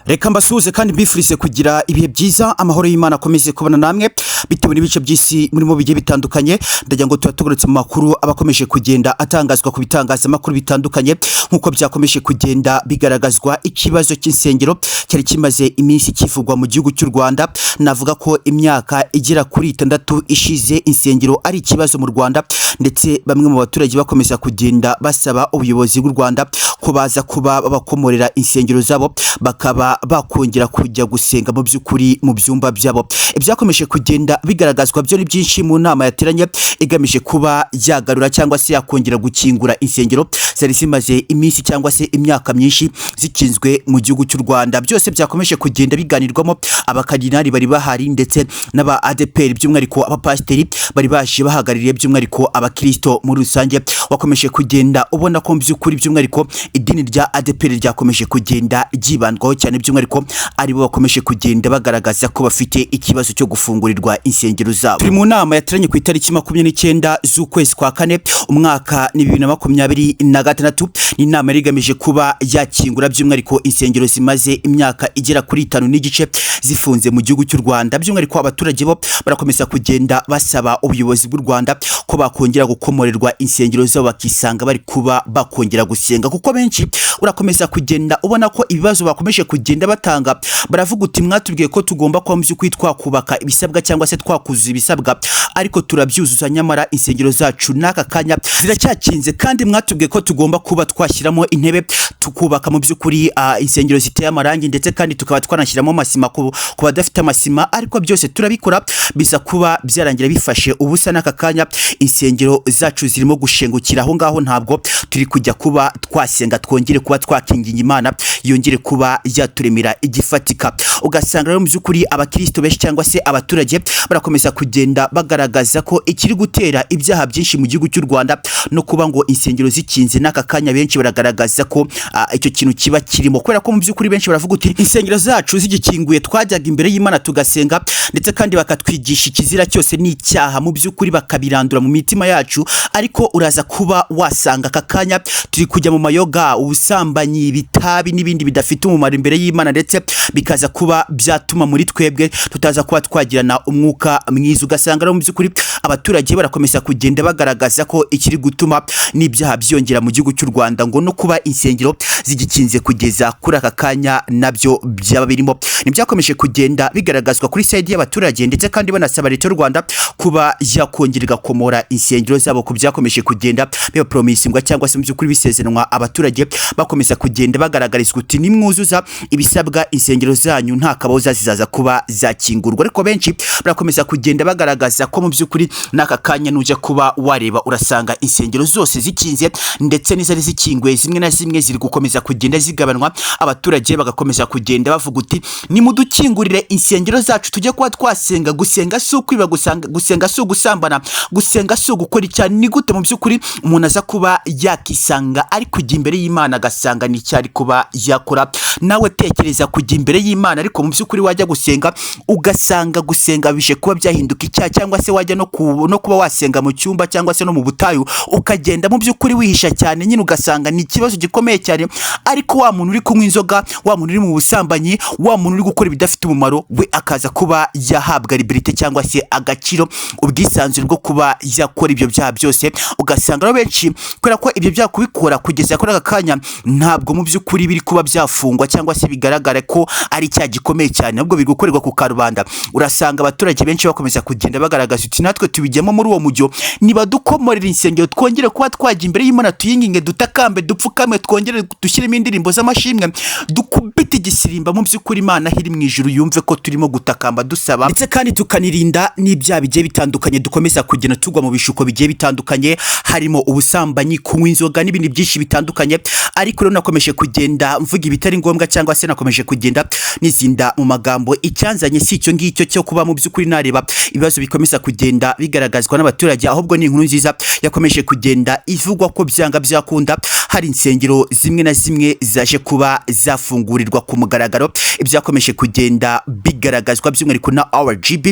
Reka mbasuhuze kandi mbifurize kugira ibihe byiza, amahoro y'Imana akomeze kubana namwe bitewe n'ibice by'isi murimo bigiye bitandukanye. Ndagira ngo tuba tugarutse mu makuru aba akomeje kugenda atangazwa ku bitangazamakuru bitandukanye, nk'uko byakomeje kugenda bigaragazwa ikibazo cy'insengero cyari kimaze iminsi kivugwa mu gihugu cy'u Rwanda. Navuga ko imyaka igera kuri 6 ishize insengero ari ikibazo mu Rwanda, ndetse bamwe mu baturage bakomeza kugenda basaba ubuyobozi bw'u Rwanda ko baza kuba babakomorera insengero zabo, bakaba bakongera kujya gusenga mu by'ukuri mu byumba byabo. Ibyakomeje kugenda bigaragazwa byo ni byinshi mu nama yateranye igamije kuba yagarura cyangwa se yakongera gukingura insengero zari zimaze iminsi cyangwa se imyaka myinshi zikinzwe mu gihugu cy'u Rwanda. Byose byakomeje kugenda biganirwamo, abakardinali bari bahari ndetse n'aba ADEPR, by'umwihariko abapasiteri bari baje bahagarariye by'umwihariko abakristo muri rusange. Wakomeje kugenda ubona ko mu by'ukuri by'umwihariko idini rya ADEPR ryakomeje kugenda ryibandwaho cyane, by'umwihariko aribo bakomeje kugenda bagaragaza ko bafite ikibazo cyo gufungurirwa insengero zabo. Turi mu nama yateranye ku itariki 29 z'ukwezi kwa kane, umwaka ni 2026. Ni inama yari igamije kuba yakingura by'umwihariko insengero zimaze imyaka igera kuri 5 n'igice zifunze mu gihugu cy'u Rwanda. By'umwihariko abaturage bo barakomeza kugenda basaba ubuyobozi bw'u Rwanda ko bakongera gukomorerwa insengero zabo, bakisanga bari kuba bakongera gusenga, kuko benshi urakomeza kugenda ubona ko ibibazo bakomeje kugenda batanga, baravuga uti: "Mwatubwiye ko tugomba kuba mu by'ukuri twakubaka ibisabwa cyangwa se twakuzuza ibisabwa, ariko turabyuzuza, nyamara insengero zacu n'aka kanya ziracyakinze. Kandi mwatubwiye ko tugomba kuba twashyiramo intebe, tukubaka mu by'ukuri insengero ziteye amarangi, ndetse kandi tukaba twanashyiramo amasima ku badafite amasima, ariko byose turabikora, biza kuba byarangira bifashe ubusa. N'aka kanya insengero zacu zirimo gushengukira aho ngaho, ntabwo turi kujya kuba twasenga twongere kuba twakinginga Imana yongere kuba yaturemera igifatika." Ugasanga rero mu by'ukuri abakristo benshi cyangwa se abaturage barakomeza kugenda bagaragaza ko ikiri gutera ibyaha byinshi mu gihugu cy'u Rwanda no kuba ngo insengero zikinze n'aka kanya, benshi baragaragaza ko icyo kintu kiba kirimo, kubera ko mu by'ukuri benshi baravuga uti: "Insengero zacu zigikinguye twajyaga imbere y'Imana tugasenga, ndetse kandi bakatwigisha ikizira cyose n'icyaha, mu by'ukuri bakabirandura mu mitima yacu. Ariko uraza kuba wasanga aka kanya turi kujya mu mayoga, ubusambanyi, ibitabi n'ibindi bidafite umumaro imbere y'Imana, ndetse bikaza kuba byatuma muri twebwe tutaza kuba twagirana umwuka mwiza." Ugasanga rero mu by'ukuri abaturage barakomeza kugenda bagaragaza ko ikiri gutuma n'ibyaha byiyongera mu gihugu cy'u Rwanda ngo no kuba insengero zigikinze kugeza kuri aka kanya nabyo byaba birimo. Ntibyakomeje kugenda bigaragazwa kuri side y'abaturage, ndetse kandi banasaba leta y'u Rwanda kuba yakongera igakomora insengero zabo ku byakomeje kugenda bibapromisingwa cyangwa se mu by'ukuri bisezeranwa abaturage, bakomeza kugenda bagaragarizwa uti: "Nimwuzuza ibisabwa, insengero zanyu nta kabuza zizaza kuba zakingurwa." Ariko benshi barakomeza kugenda bagaragaza ko mu by'ukuri n'aka kanya nujya kuba wareba urasanga insengero zose zikinze, ndetse n'izari zikinguye zimwe na zimwe ziri gukomeza kugenda zigabanwa. Abaturage bagakomeza kugenda bavuga uti: "Nimudukingurire insengero zacu tujye kuba twasenga. Gusenga si ukwiba, gusenga si ugusambana, gusenga si ugukora icyaha. Ni gute mu by'ukuri umuntu aza kuba yakisanga ari kujya imbere y'Imana agasanga ni icyo ari kuba yakora?" Nawe tekereza kujya imbere y'Imana, ariko mu by'ukuri wajya gusenga ugasanga gusenga bije kuba byahinduka icyaha, cyangwa se wajya no kuba wasenga mu cyumba cyangwa se no mu butayu, ukagenda mu by'ukuri wihisha cyane nyine, ugasanga ni ikibazo gikomeye cyane. Ariko wa muntu uri kunywa inzoga, wa muntu uri mu busambanyi, wa muntu uri gukora ibidafite umumaro, we akaza kuba yahabwa liberté cyangwa se agaciro, ubwisanzure bwo kuba yakora ibyo byaha byose. Ugasanga rero benshi, kubera ko ibyo byaha kubikora kugeza kuri aka kanya ntabwo mu by'ukuri biri kuba byafungwa cyangwa se bigaragara ko ari icyaha gikomeye cyane, ahubwo biri gukorerwa ku karubanda, urasanga abaturage benshi bakomeza kugenda bagaragaza uti: "Natwe tubijyamo muri uwo mujyo, nibadukomorera insengero twongere kuba twajya imbere y'Imana, tuyinginge, dutakambe, dupfukame, twongere dushyiremo indirimbo z'amashimwe, dukubite igisirimba, mu by'ukuri Imana iri mu ijuru yumve ko turimo gutakamba dusaba, ndetse kandi tukanirinda n'ibyaha bigiye bitandukanye dukomeza kugenda tugwa mu bishuko bigiye bitandukanye, harimo ubusambanyi, kunywa inzoga n'ibindi byinshi bitandukanye." Ariko rero nakomeje kugenda mvuga ibitari ngombwa cyangwa se nakomeje kugenda nizinda mu magambo. Icyanzanye si icyo ngicyo cyo kuba mu by'ukuri nareba ibibazo bikomeza kugenda bigaragazwa n'abaturage, ahubwo ni inkuru nziza yakomeje kugenda ivugwa ko byanga byakunda hari insengero zimwe na zimwe zaje kuba zafungurirwa ku mugaragaro. Ibyakomeje kugenda bigaragazwa by'umwihariko na RGB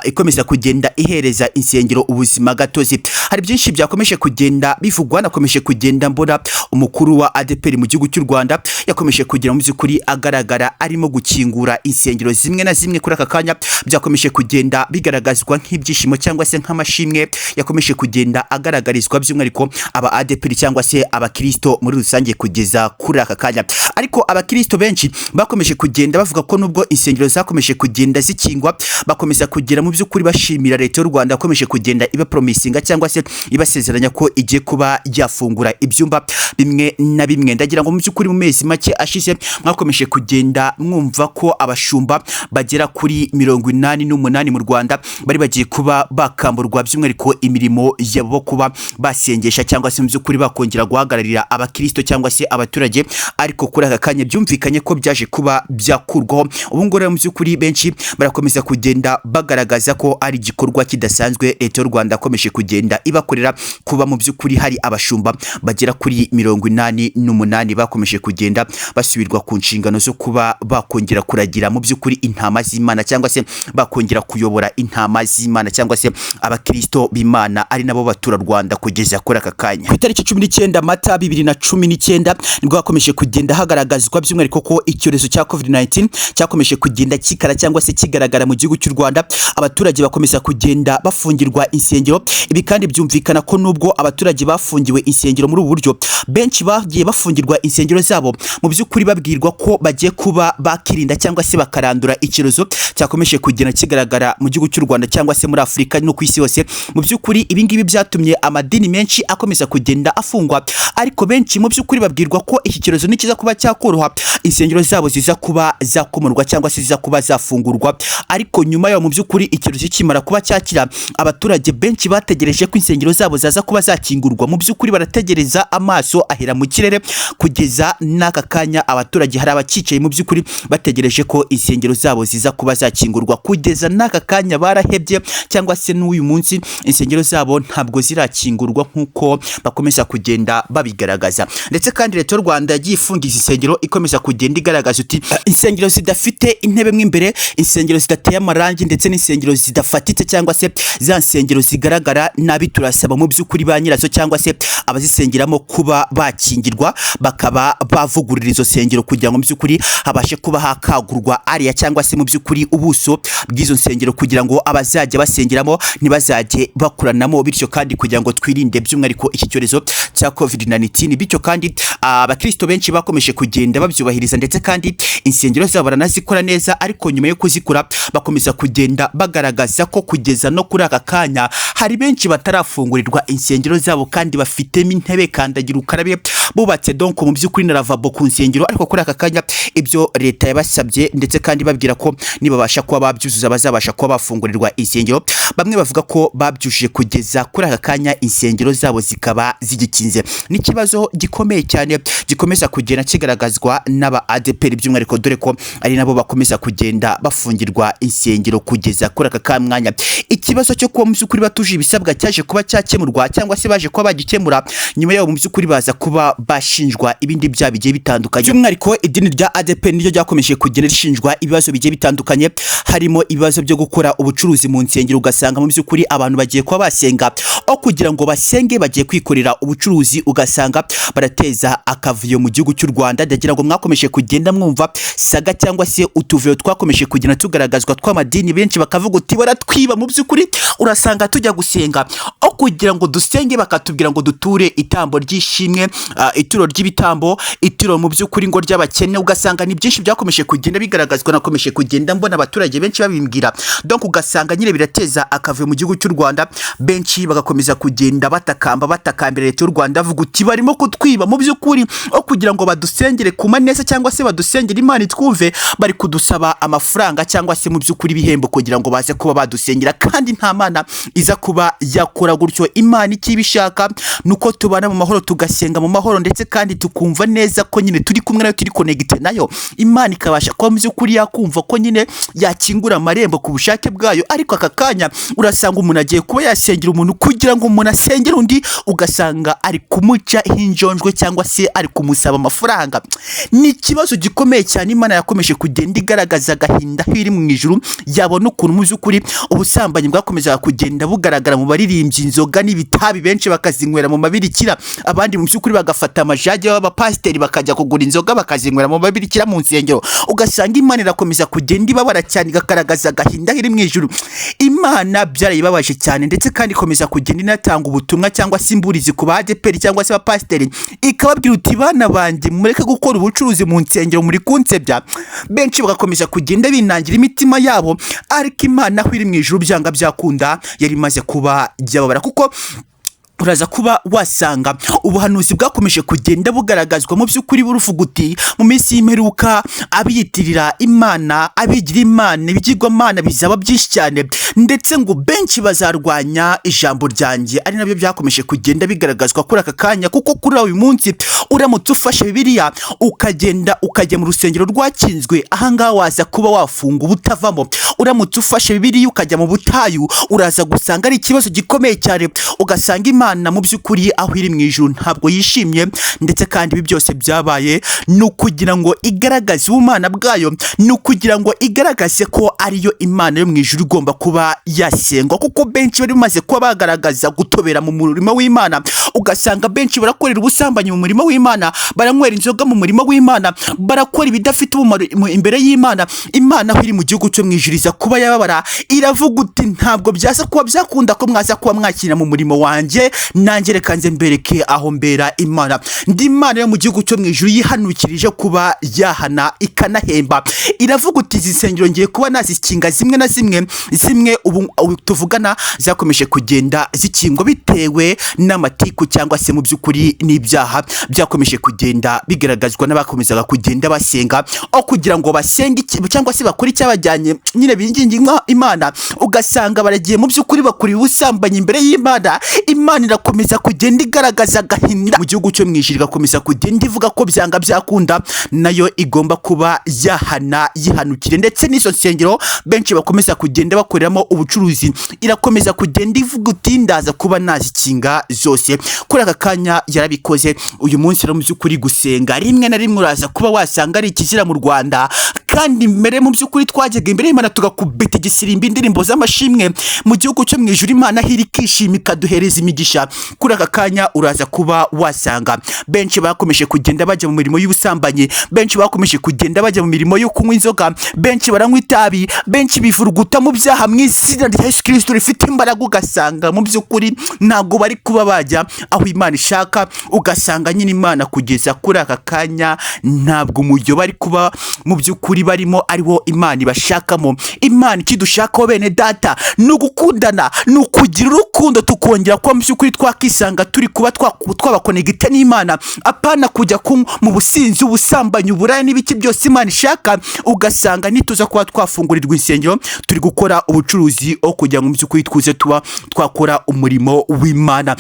ikomeza kugenda ihereza insengero ubuzima gatozi. Hari byinshi byakomeje kugenda bivugwa. Nakomeje kugenda mbona umukuru wa ADEPR mu gihugu cy'u Rwanda yakomeje kugira mu by'ukuri agaragara arimo gukingura insengero zimwe na zimwe. Kuri aka kanya byakomeje kugenda bigaragazwa nk'ibyishimo cyangwa se nk'amashimwe yakomeje kugenda agaragarizwa by'umwihariko aba ADEPR cyangwa se abakristo muri rusange kugeza kuri aka kanya. Ariko abakristo benshi bakomeje kugenda bavuga ko nubwo insengero zakomeje kugenda zikingwa, bakomeza kugera mu by'ukuri bashimira leta y'u Rwanda yakomeje kugenda iba promisinga cyangwa se ibasezeranya ko igiye kuba yafungura ibyumba bimwe na bimwe. Ndagira ngo mu by'ukuri mu mezi make ashize mwakomeje kugenda mwumva ko abashumba bagera kuri 88 mu Rwanda bari bagiye kuba bakamburwa by'umwihariko imirimo yabo kuba basengesha cyangwa se mu by'ukuri bakongera guhagararira abakristo cyangwa se abaturage, ariko kuri aka kanya byumvikanye ko byaje kuba byakurwaho. Ubu ngubu rero mu by'ukuri benshi barakomeza kugenda bagaragaza ko ari igikorwa kidasanzwe leta y'u Rwanda yakomeje kugenda ibakorera, kuba mu by'ukuri hari abashumba bagera kuri 88 bakomeje kugenda basubirwa ku nshingano zo kuba bakongera kuragira mu by'ukuri intama z'Imana cyangwa se bakongera kuyobora intama z'Imana cyangwa se abakristo b'Imana ari nabo baturarwanda kugeza kuri aka kanya. Ku itariki 19 Mata 2019 nibwo hakomeje kugenda hagaragazwa by'umwihariko ko icyorezo cya COVID-19 cyakomeje kugenda kikara cyangwa se kigaragara mu gihugu cy'u Rwanda, abaturage bakomeza kugenda bafungirwa insengero. Ibi kandi byumvikana ko nubwo abaturage bafungiwe insengero muri ubu buryo, benshi bagiye bafungirwa insengero zabo mu by'ukuri babwirwa ko bagiye kuba bakirinda cyangwa se bakarandura icyorezo cyakomeje kugenda kigaragara mu gihugu cy'u Rwanda cyangwa se muri Afurika no ku isi yose. Mu by'ukuri ibi ngibi byatumye amadini menshi akomeza kugenda afungwa, ariko benshi mu by'ukuri babwirwa ko iki cyorezo nikiza kuba cyakoroha insengero zabo ziza kuba zakomorwa cyangwa se ziza kuba zafungurwa. Ariko nyuma yaho mu by'ukuri icyorezo kimara kuba cyakira, abaturage benshi bategereje ko insengero zabo zaza kuba zakingurwa, mu by'ukuri barategereza amaso ahera mu kirere. Kugeza n'aka kanya abaturage hari abakicaye mu by'ukuri bategereje ko insengero zabo ziza kuba zakingurwa. Kugeza n'aka kanya barahebye cyangwa se n'uyu munsi insengero zabo ntabwo zirakingurwa nk'uko bakomeza kugenda babigaragaza. Ndetse kandi leta y'u Rwanda yagiye ifunga izi nsengero ikomeza kugenda igaragaza uti insengero zidafite intebe mo imbere, insengero zidateye amarangi ndetse n'insengero zidafatitse cyangwa se za nsengero zigaragara nabi, turasaba mu by'ukuri ba nyirazo cyangwa se abazisengeramo kuba bakingirwa bakaba bavugurura izo nsengero kugira ngo mu by'ukuri habashe kuba hakagurwa area cyangwa se mu by'ukuri ubuso bw'izo nsengero kugira ngo abazajya basengeramo ntibazajye bakuranamo, bityo kandi kugira ngo twirinde by'umwihariko iki cyorezo cya COVID-19. Bityo kandi abakristo benshi bakomeje kugenda babyubahiriza, ndetse kandi insengero zabo baranazikora neza, ariko nyuma yo kuzikora bakomeza kugenda bagaragaza ko kugeza no kuri aka kanya hari benshi batarafungurirwa insengero zabo kandi bafitemo intebe, kandagira ukarabe, bubatse donc mu by'ukuri na lavabo ku nsengero, ariko kuri aka kanya ibyo leta yabasabye ndetse kandi babwira ko nibabasha kuba babyuzuza bazabasha kuba bafungurirwa insengero, bamwe bavuga ko babyujuje, kugeza kuri aka kanya insengero zabo zikaba zigikinze. N'ikibazo gikomeye cyane gikomeza kugenda kigaragazwa n'aba ADEPR by'umwihariko, dore ko ari nabo bakomeza kugenda bafungirwa insengero kugeza kuri aka mwanya. Ikibazo cyo kuba mu by'ukuri batuje ibisabwa cyaje kuba cyakemurwa cyangwa se baje kuba bagikemura nyuma yaho mu by'ukuri baza kuba bashinjwa ibindi byaha bigiye bitandukanye. By'umwihariko idini rya ADEPR niryo ryakomeje kugenda rishinjwa ibibazo bigiye bitandukanye, harimo ibibazo byo gukora ubucuruzi mu nsengero, ugasanga mu by'ukuri abantu bagiye kuba basenga, aho kugira ngo basenge bagiye kwikorera ubucuruzi, ugasanga barateza akavuyo mu gihugu cy'u Rwanda. Ndagira ngo mwakomeje kugenda mwumva saga cyangwa se utuvuyo twakomeje kugenda tugaragazwa tw'amadini, benshi bakavuga uti baratwiba. Mu by'ukuri urasanga tujya gusenga, aho kugira ngo dusenge bakatubwira ngo duture itambo ry'ishimwe, ituro ry'ibitambo, ituro mu by'ukuri ngo ry'abakene, ugasanga ni byinshi byakomeje kugenda bigaragazwa. Nakomeje kugenda mbona abaturage benshi babimbwira, donc ugasanga nyine birateza akavuyo mu gihugu cy'u Rwanda, benshi bagakomeza kugenda batakamba batakambira leta y'u Rwanda bavuga uti barimo kutwiba mu by'ukuri, aho kugira ngo badusengere kuma neza cyangwa se badusengere Imana itwumve, bari kudusaba amafaranga cyangwa se mu by'ukuri ibihembo kugira ngo baze kuba badusengera, kandi nta mana iza kuba yakora gutyo. Imana icyo ibishaka nuko tubana mu mahoro, tugasenga mu mahoro, ndetse kandi tukumva neza ko nyine turi kumwe nayo, turi connecté nayo, Imana ikabasha kuba mu by'ukuri yakumva ko nyine yakira ikingura amarembo ku bushake bwayo. Ariko aka kanya urasanga umuntu agiye kuba yasengera umuntu, kugira ngo umuntu asengere undi ugasanga ari kumuca injonjwe cyangwa se ari kumusaba amafaranga. Ni ikibazo gikomeye cyane. Imana yakomeje kugenda igaragaza agahinda aho iri mu ijuru, yabona ukuntu mu by'ukuri ubusambanyi bwakomezaga kugenda bugaragara mu baririmbyi, inzoga n'ibitabi benshi bakazinywera mu mabirikira, abandi mu by'ukuri bagafata amajage b'abapasiteri bakajya kugura inzoga bakazinywera mu mabirikira mu nsengero. Ugasanga Imana irakomeza kugenda ibabara cyane, igagaragaza agahinda iri mu ijuru. Imana byarayibabaje cyane, ndetse kandi ikomeza kugenda inatanga ubutumwa cyangwa se imburizi ku ba ADEPR cyangwa se abapasiteri, ikababwira uti: "Bana banjye, mureke gukora ubucuruzi mu nsengero, muri kunsebya." Benshi bagakomeza kugenda binangira imitima yabo, ariko Imana aho iri mu ijuru byanga byakunda yari imaze kuba yababara, kuko uraza kuba wasanga ubuhanuzi bwakomeje kugenda bugaragazwa mu by'ukuri buruvuga uti: mu minsi y'imperuka abiyitirira Imana, abigira Imana, ibigirwamana bizaba byinshi cyane, ndetse ngo benshi bazarwanya ijambo ryanjye, ari nabyo byakomeje kugenda bigaragazwa kuri aka kanya. Kuko kuri uyu munsi uramutse ufashe Bibiliya ukagenda ukajya mu rusengero rwakinzwe, ahangaha waza kuba wafunga ubutavamo. Uramutse ufashe Bibiliya ukajya mu butayu, uraza gusanga ari ikibazo gikomeye cyane. Ugasanga Imana mu by'ukuri aho iri mu ijuru ntabwo yishimye, ndetse kandi ibi byose byabaye ni ukugira ngo igaragaze ubumana bwayo, ni ukugira ngo igaragaze ko ariyo Imana yo mu ijuru igomba kuba yasengwa, kuko benshi bari bamaze kuba bagaragaza gutobera mu murimo w'Imana. Ugasanga benshi barakorera ubusambanyi mu murimo w'Imana, baranywera inzoga mu murimo w'Imana, barakora ibidafite umumaro imbere y'Imana. Imana aho iri mu gihugu cyo mu ijuru iza kuba yababara, iravuga uti: "Ntabwo byaza kuba byakunda ko mwaza kuba mwakina mu murimo wanjye. Nanjye reka nze mbereke aho mbera Imana. Ndi Imana yo mu gihugu cyo mu ijuru yihanukirije kuba yahana ikanahemba." Iravuga uti: "Izi nsengero ngiye kuba nazikinga zimwe na zimwe." Zimwe ubu tuvugana zakomeje kugenda zikingwa bitewe n'amatiku cyangwa se mu by'ukuri n'ibyaha byakomeje kugenda bigaragazwa n'abakomezaga kugenda basenga, aho kugira ngo basenge cyangwa se bakore icyabajyanye nyine binginga Imana, ugasanga baragiye mu by'ukuri bakora ubusambanyi imbere y'Imana. Imana irakomeza kugenda igaragaza agahinda mu gihugu cyo mu ijuru, igakomeza kugenda ivuga ko byanga byakunda nayo igomba kuba yahana yihanukire, ndetse n'izo nsengero benshi bakomeza kugenda bakoreramo ubucuruzi, irakomeza kugenda ivuga uti: "Ndaza kuba nazikinga zose." Kuri aka kanya yarabikoze. Uyu munsi rero mu by'ukuri gusenga rimwe na rimwe uraza kuba wasanga ari ikizira mu Rwanda, kandi mbere mu by'ukuri twajyaga imbere y'Imana tugakubita igisirimba, indirimbo z'amashimwe mu gihugu cyo mu ijuru, Imana aho iri ikishima ikaduhereza imigisha. Kuri aka kanya uraza kuba wasanga benshi bakomeje kugenda bajya mu mirimo y'ubusambanyi, benshi bakomeje kugenda bajya mu mirimo yo kunywa inzoga, benshi baranywa itabi, benshi bivuruguta mu byaha mu izina rya Yesu Kirisito rifite imbaraga. Ugasanga mu by'ukuri ntabwo bari kuba bajya aho Imana ishaka. Ugasanga nyine Imana kugeza kuri aka kanya ntabwo umujyo bari kuba mu by'ukuri barimo ariwo Imana ibashakamo. Imana ikidushakaho, bene data, ni ugukundana, ni ukugira urukundo, tukongera kuba mu by'ukuri twakisanga turi kuba twabakonegite n'Imana, apana kujya mu businzi, ubusambanyi, uburaya n'ibiki byose Imana ishaka. Ugasanga nituza kuba twafungurirwa insengero, turi gukora ubucuruzi aho kugira ngo mu by'ukuri twuze tuba twakora umurimo w'Imana.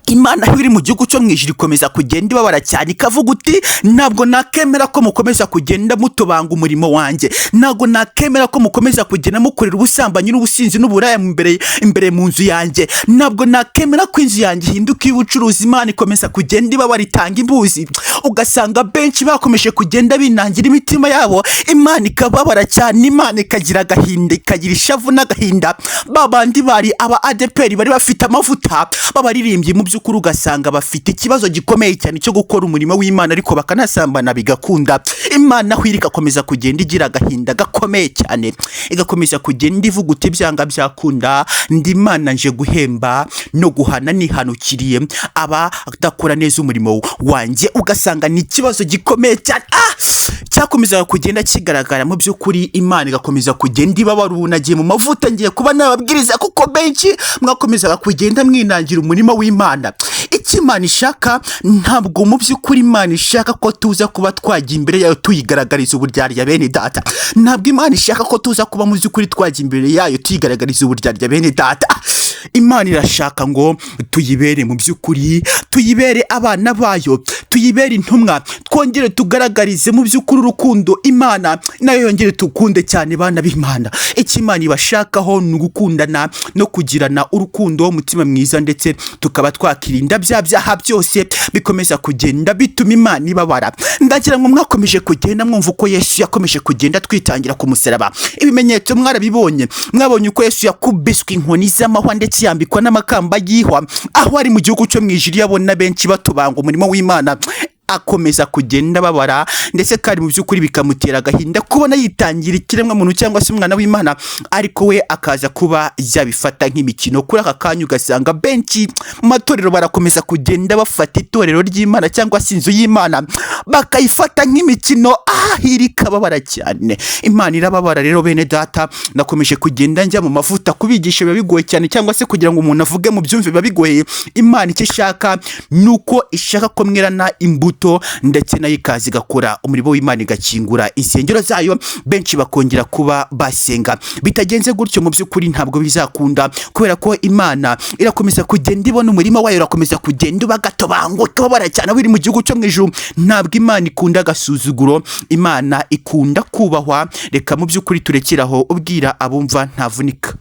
Imana aho iri mu gihugu cyo mu ijuru ikomeza kugenda ibabara cyane, ikavuga uti: "Ntabwo nakemera ko mukomeza kugenda mutobanga umurimo wanjye, ntabwo nakemera ko mukomeza kugenda mukorera ubusambanyi n'ubusinzi n'uburaya imbere mu nzu yanjye, ntabwo nakemera ko inzu yanjye ihinduka iy'ubucuruzi." Imana ikomeza kugenda ibabara, itanga imbuzi. Ugasanga benshi bakomeje kugenda binangira imitima yabo, Imana ikababara cyane, Imana ikagira agahinda, ikagira ishavu n'agahinda. Ba bandi bari aba ADEPR bari bafite amavuta b'abaririmbyi, mu by'ukuri ugasanga bafite ikibazo gikomeye cyane cyo gukora umurimo w'Imana ariko bakanasambana bigakunda. Imana aho iri igakomeza kugenda igira agahinda gakomeye cyane, igakomeza kugenda ivuga uti: "Byanga byakunda ndi Imana nje guhemba no guhana nihanukiriye aba adakora neza umurimo wanjye." Ugasanga ni ikibazo gikomeye cyane cyakomezaga kugenda kigaragara. Mu by'ukuri Imana igakomeza kugenda ibabara. Ubu nagiye mu mavuta, ngiye kuba nababwiriza, kuko benshi mwakomezaga kugenda mwinangira umurimo w'Imana. Imana. Icyo Imana ishaka, ntabwo mu by'ukuri Imana ishaka ko tuza kuba twajya imbere yayo tuyigaragariza uburyarya, bene data. Ntabwo Imana ishaka ko tuza kuba mu by'ukuri twajya imbere yayo tuyigaragariza uburyarya, bene data. Imana irashaka ngo tuyibere mu by'ukuri, tuyibere abana bayo, tuyibere intumwa, twongere tugaragarize mu by'ukuri urukundo Imana, nayo yongere tukunde cyane, bana b'Imana. Icyo Imana ibashakaho ni ugukundana no kugirana urukundo, umutima mwiza, ndetse tukaba twakirinda bya byaha byose bikomeza kugenda bituma Imana ibabara. Ndagira ngo mwakomeje kugenda mwumva uko Yesu yakomeje kugenda twitangira ku musaraba. Ibimenyetso mwarabibonye, mwabonye uko Yesu yakubiswe inkoni z'amahwa ndetse yambikwa n'amakamba y'ihwa, aho ari mu gihugu cyo mu ijuru yabona benshi batubanga umurimo w'Imana, akomeza kugenda babara, ndetse kandi mu by'ukuri bikamutera agahinda kubona yitangira ikiremwamuntu cyangwa se umwana w'Imana, ariko we akaza kuba yabifata nk'imikino. Kuri aka kanya ugasanga benshi mu matorero barakomeza kugenda bafata itorero ry'Imana cyangwa se inzu y'Imana bakayifata nk'imikino, ahiri ikababara cyane. Imana irababara. Rero bene data, nakomeje kugenda njya mu mavuta. Kubigisha biba bigoye cyane, cyangwa se kugira ngo umuntu avuge mu byumve biba bigoye. Imana icyo ishaka ni uko ishaka ko mwerana imbuto, ndetse nayo ikaza igakora umurimo w'Imana, igakingura insengero zayo, benshi bakongera kuba basenga. Bitagenze gutyo, mu by'ukuri ntabwo bizakunda, kubera ko Imana irakomeza kugenda ibona umurima wayo urakomeza kugenda uba gatobango, ukababara cyane aho iri mu gihugu cyo mu ijuru. Ntabwo Imana ikunda agasuzuguro, Imana ikunda kubahwa. Reka mu by'ukuri turekeraho, ubwira abumva ntavunika.